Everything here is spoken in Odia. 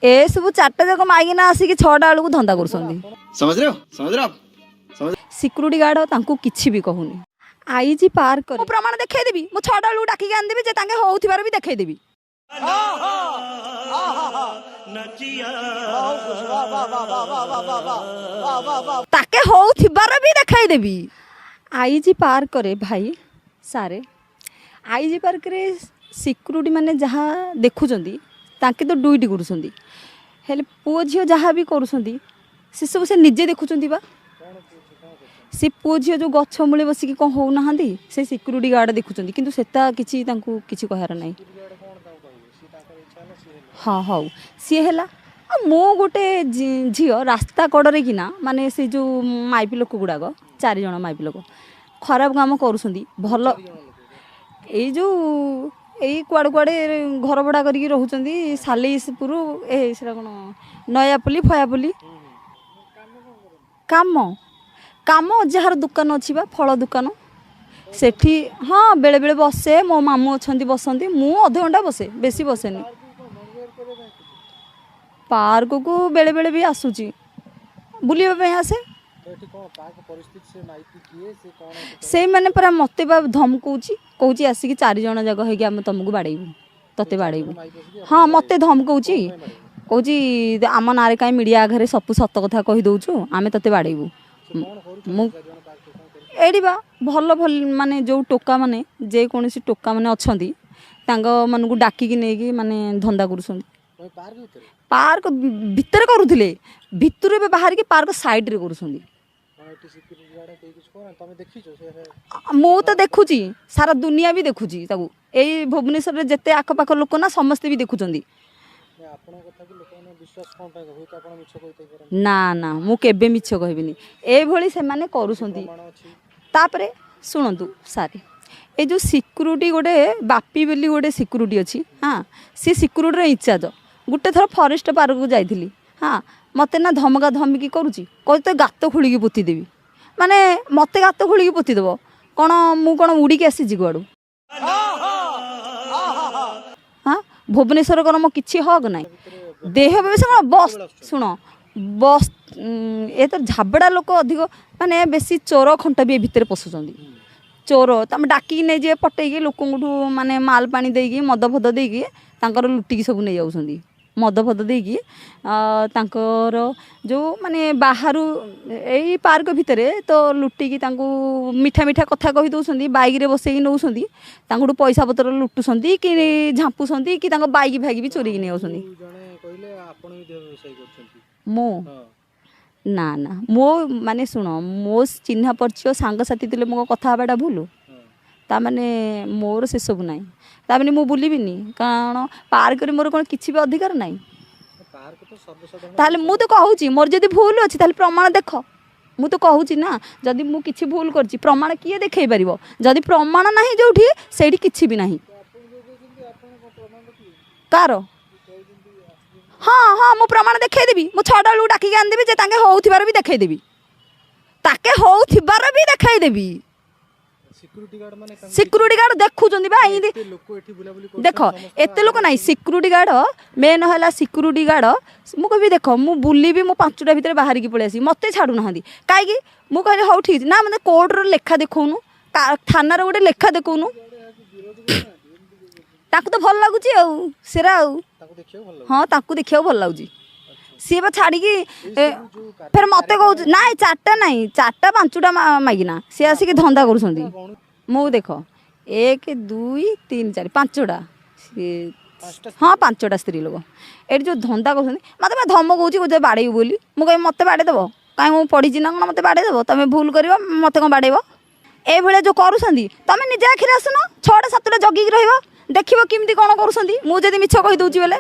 ଏସବୁ ଚାରିଟା ଯାକ ମାଇକିନା ଆସିକି 6ଟା ବେଳକୁ ଧନ୍ଦା କରୁଛନ୍ତି। समझ रहे हो? समझ रहे हो आप? समझ ସିକ୍ୟୁରିଟି ଗାର୍ଡ଼ ତାଙ୍କୁ କିଛି ବି କହୁନି। ଆଇଜି ପାର୍କ ମୁଁ ପ୍ରମାଣ ଦେଖେଇଦେବି। ମୁଁ 6ଟା ବେଳକୁ ଡାକିକି ଆଣିଦେବି ଯେ ତାଙ୍କେ ହଉଥିବାର ବି ଦେଖେଇଦେବି। ତାକେ ହଉଥିବାର ବି ଦେଖେଇଦେବି। ଆଇଜି ପାର୍କରେ ଭାଇ ସାରେ, ଆଇଜି ପାର୍କରେ ସିକ୍ୟୁରିଟି ମାନେ ଯାହା ଦେଖୁଛନ୍ତି, ତାଙ୍କେ ତ ଡ୍ୟୁଟି କରୁଛନ୍ତି, ହେଲେ ପୁଅ ଝିଅ ଯାହା ବି କରୁଛନ୍ତି ସେସବୁ ସେ ନିଜେ ଦେଖୁଛନ୍ତି ବା। ସେ ପୁଅ ଝିଅ ଯେଉଁ ଗଛ ମୂଳେ ବସିକି କ'ଣ ହେଉନାହାନ୍ତି, ସେ ସିକ୍ୟୁରିଟି ଗାର୍ଡ଼ ଦେଖୁଛନ୍ତି, କିନ୍ତୁ ସେଟା କିଛି ତାଙ୍କୁ କିଛି କହିବାର ନାହିଁ। ହଁ, ହଉ, ସିଏ ହେଲା। ଆଉ ମୁଁ ଗୋଟେ ଝିଅ ରାସ୍ତା କଡ଼ରେ କିନା, ମାନେ ସେ ଯେଉଁ ମାଇପି ଲୋକ ଗୁଡ଼ାକ, ଚାରିଜଣ ମାଇପି ଲୋକ ଖରାପ କାମ କରୁଛନ୍ତି। ଭଲ ଏଇ ଯେଉଁ ଏଇ କୁଆଡ଼େ କୁଆଡ଼େ ଘର ଭଡ଼ା କରିକି ରହୁଛନ୍ତି, ସାଲିସପୁର, ଏ ସେଟା କ'ଣ ନୟାପଲ୍ଲୀ ଫୟାପଲ୍ଲୀ। କାମ କାମ ଯାହାର ଦୋକାନ ଅଛି ବା, ଫଳ ଦୋକାନ, ସେଠି ହଁ ବେଳେବେଳେ ବସେ। ମୋ ମାମୁଁ ଅଛନ୍ତି, ବସନ୍ତି। ମୁଁ ଅଧଘଣ୍ଟା ବସେ, ବେଶୀ ବସେନି। ପାର୍କକୁ ବେଳେବେଳେ ବି ଆସୁଛି, ବୁଲିବା ପାଇଁ ଆସେ। ସେଇମାନେ ପରା ମୋତେ ବା ଧମକଉଛି, କହୁଛି ଆସିକି ଚାରିଜଣ ଯାକ ହେଇକି ଆମେ ତମକୁ ବାଡ଼େଇବୁ, ତତେ ବାଡ଼େଇବୁ। ହଁ, ମୋତେ ଧମକଉଛି, କହୁଛି ଆମ ନାଁରେ କାହିଁ ମିଡ଼ିଆ ଆଗରେ ସବୁ ସତ କଥା କହିଦେଉଛୁ, ଆମେ ତତେ ବାଡ଼େଇବୁ। ମୁଁ ଏଇଠି ବା ଭଲ ଭଲ ମାନେ ଯେଉଁ ଟୋକା ମାନେ, ଯେକୌଣସି ଟୋକା ମାନେ ଅଛନ୍ତି, ତାଙ୍କ ମାନଙ୍କୁ ଡାକିକି ନେଇକି ମାନେ ଧନ୍ଦା କରୁଛନ୍ତି। ପାର୍କ ଭିତରେ କରୁଥିଲେ, ଭିତରୁ ଏବେ ବାହାରିକି ପାର୍କ ସାଇଡ଼ରେ କରୁଛନ୍ତି। ମୁଁ ତ ଦେଖୁଛି, ସାରା ଦୁନିଆ ବି ଦେଖୁଛି ତାକୁ। ଏଇ ଭୁବନେଶ୍ୱରରେ ଯେତେ ଆଖପାଖ ଲୋକ ନା, ସମସ୍ତେ ବି ଦେଖୁଛନ୍ତି। ନା ନା, ମୁଁ କେବେ ମିଛ କହିବିନି। ଏଇଭଳି ସେମାନେ କରୁଛନ୍ତି। ତାପରେ ଶୁଣନ୍ତୁ ସାର୍, ଏ ଯେଉଁ ସିକ୍ୟୁରିଟି ଗୋଟେ ବାପି ବୋଲି ଗୋଟେ ସିକ୍ୟୁରିଟି ଅଛି, ହଁ, ସେ ସିକ୍ୟୁରିଟିର ଇନଚାର୍ଜ। ଗୋଟେ ଥର ଫରେଷ୍ଟ ପାର୍କକୁ ଯାଇଥିଲି, ହଁ, ମୋତେ ନା ଧମକା ଧମିକି କରୁଛି, କହୁଛି ତ ଗାତ ଖୋଳିକି ପୋତିଦେବି। ମାନେ ମୋତେ ଗାତ ଖୋଳିକି ପୋତିଦେବ କ'ଣ? ମୁଁ କ'ଣ ଉଡ଼ିକି ଆସିଛି କୁଆଡ଼ୁ? ହଁ, ଭୁବନେଶ୍ୱର କ'ଣ ମୋ କିଛି ହକ୍ ନାହିଁ? ଦେହ ବ୍ୟବସାୟ କ'ଣ ବସ୍, ଶୁଣ, ବସ୍ ଏ ତ ଝାବଡ଼ା ଲୋକ ଅଧିକ, ମାନେ ବେଶୀ ଚୋର ଖଣ୍ଟ ବି ଏ ଭିତରେ ପଶୁଛନ୍ତି। ଚୋର ତମେ ଡାକିକି ନେଇଯିବେ, ପଟେଇକି ଲୋକଙ୍କଠୁ, ମାନେ ମାଲ ପାଣି ଦେଇକି, ମଦ ଫଦ ଦେଇକି ତାଙ୍କର ଲୁଟିକି ସବୁ ନେଇଯାଉଛନ୍ତି। ମଦ ଫଦ ଦେଇକି ତାଙ୍କର ଯେଉଁ ମାନେ ବାହାରୁ ଏଇ ପାର୍କ ଭିତରେ ତ ଲୁଟିକି ତାଙ୍କୁ ମିଠା ମିଠା କଥା କହି ଦେଉଛନ୍ତି, ବାଇକ୍ରେ ବସେଇକି ନେଉଛନ୍ତି, ତାଙ୍କଠୁ ପଇସା ପତ୍ର ଲୁଟୁଛନ୍ତି କି ଝାମ୍ପୁଛନ୍ତି କି ତାଙ୍କ ବାଇକ୍ ଫାଇକ୍ ବି ଚୋରିକି ନେଇଯାଉଛନ୍ତି। ମୁଁ ନା ନା, ମୋ ମାନେ ଶୁଣ, ମୋ ଚିହ୍ନା ପରିଚୟ ସାଙ୍ଗସାଥି ଥିଲେ ମୋ କଥା ହେବାଟା ଭୁଲ? ତାମାନେ ମୋର ସେସବୁ ନାହିଁ, ତାମାନେ ମୁଁ ବୁଲିବିନି? କାରଣ ପାର୍କରେ ମୋର କ'ଣ କିଛି ବି ଅଧିକାର ନାହିଁ? ତାହେଲେ ମୁଁ ତ କହୁଛି, ମୋର ଯଦି ଭୁଲ ଅଛି ତାହେଲେ ପ୍ରମାଣ ଦେଖ। ମୁଁ ତ କହୁଛି ନା, ଯଦି ମୁଁ କିଛି ଭୁଲ କରିଛି ପ୍ରମାଣ କିଏ ଦେଖେଇ ପାରିବ? ଯଦି ପ୍ରମାଣ ନାହିଁ ଯେଉଁଠି, ସେଇଠି କିଛି ବି ନାହିଁ। କାହାର? ହଁ ହଁ, ମୁଁ ପ୍ରମାଣ ଦେଖେଇଦେବି। ମୁଁ 6ଟା ବେଳକୁ ଡାକିକି ଆଣିଦେବି ଯେ ତାଙ୍କେ ହଉଥିବାର ବି ଦେଖେଇଦେବି। ତାକେ ହଉଥିବାର ବି ଦେଖେଇଦେବି। ସିକ୍ୟୁରିଟି ଗାର୍ଡ଼ ଦେଖୁଛନ୍ତି ବା ଏମିତି। ଦେଖ, ଏତେ ଲୋକ ନାହିଁ। ସିକ୍ୟୁରିଟି ଗାର୍ଡ଼ ମେନ୍ ହେଲା ସିକ୍ୟୁରିଟି ଗାର୍ଡ଼। ମୁଁ କହିବି ଦେଖ, ମୁଁ ବୁଲିବି, ମୁଁ 5ଟା ଭିତରେ ବାହାରିକି ପଳେଇ ଆସିବି, ମୋତେ ଛାଡ଼ୁନାହାନ୍ତି କାହିଁକି? ମୁଁ କହିଲି ହଉ ଠିକ୍, ନା ମୋତେ କୋର୍ଟର ଲେଖା ଦେଖାଉନୁ, ଥାନାର ଗୋଟେ ଲେଖା ଦେଖାଉନୁ। ତାକୁ ତ ଭଲ ଲାଗୁଛି ଆଉ ସେରା ଆଉ, ହଁ, ତାକୁ ଦେଖିବାକୁ ଭଲ ଲାଗୁଛି। ସିଏ ବା ଛାଡ଼ିକି ଫେର ମୋତେ କହୁଛି। ନାଇଁ, ଚାରିଟା ନାଇଁ, ଚାରିଟା ପାଞ୍ଚଟା ମାଗିନା ସିଏ ଆସିକି ଧନ୍ଦା କରୁଛନ୍ତି। ମୁଁ ଦେଖ, 1 2 3 4 5ଟା ସିଏ, ହଁ, 5ଟା ସ୍ତ୍ରୀ ଲୋକ ଏଠି ଯେଉଁ ଧନ୍ଦା କରୁଛନ୍ତି। ମୋତେ ବା ଧମକ କହୁଛି, କହୁଛି ବାଡ଼େଇବୁ ବୋଲି। ମୁଁ କହିବି ମୋତେ ବାଡ଼େଇ ଦେବ କାହିଁ? ମୁଁ ପଢ଼ିଛି ନା କ'ଣ ମୋତେ ବାଡ଼େଇ ଦେବ? ତମେ ଭୁଲ କରିବ, ମୋତେ କ'ଣ ବାଡ଼େଇବ? ଏଇଭଳିଆ ଯେଉଁ କରୁଛନ୍ତି, ତମେ ନିଜେ ଆଖିରେ ଆସୁନ, 6ଟା 7ଟା ଜଗିକି ରହିବ, ଦେଖିବ କେମିତି କ'ଣ କରୁଛନ୍ତି। ମୁଁ ଯଦି ମିଛ କହିଦେଉଛି ବୋଲେ